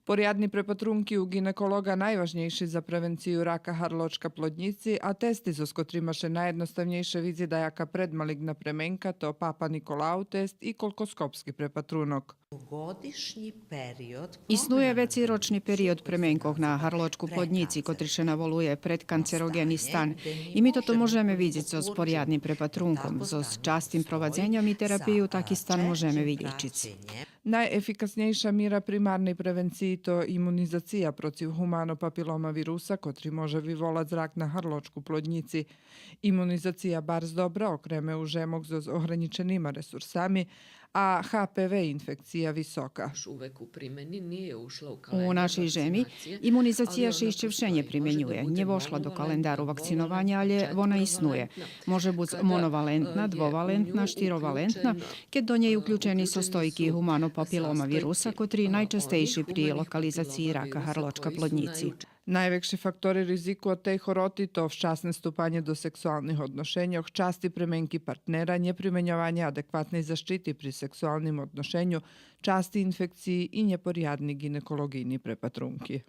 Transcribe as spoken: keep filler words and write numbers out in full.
Порядни препатрунки у ґинеколоґа найважнєйши за превенцию рака гарлочка плоднїци, а тести зоз котрима ше найєдноставнєйше видзи даяка предмалиґна пременка то Папа Николау тест и колкоскопски препатрунок. Иснує вецейрочни период пременкох на гарлочку плоднїци, котри ше наволує предканцероґени стан. И ми тото можеме видзиц зоз порядним препатрунком, зоз частим провадзеньом и терапию таки стан можеме вилєчиц. Найефикаснєйша мира примарней превенциї то имунизация процив гумано папилома вируса, котри може виволац рак на гарлочку плоднїци. Имунизация барз добра окреме у жемох зоз огранїченима ресурсами, а Х П В инфекция висока. У нашей жеми имунизация ше ище вше нє применює, нє вошла до календару вакцинованя, алє вона иснує. Може буц моновалентна, двовалентна, штировалентна, кед до нєй уключени состоїки гумано папилома вируса, котри найчастейши при локализациї рака гарлочка плоднїци. Найвекши фактори ризику од тей хороти то вчасне ступанє до сексуалних одношеньох, части пременки партнера, нєприменьованє адекватней защити при сексуалним одношеню, части инфекциї и нєпорядни ґинеколоґийни препатрунки.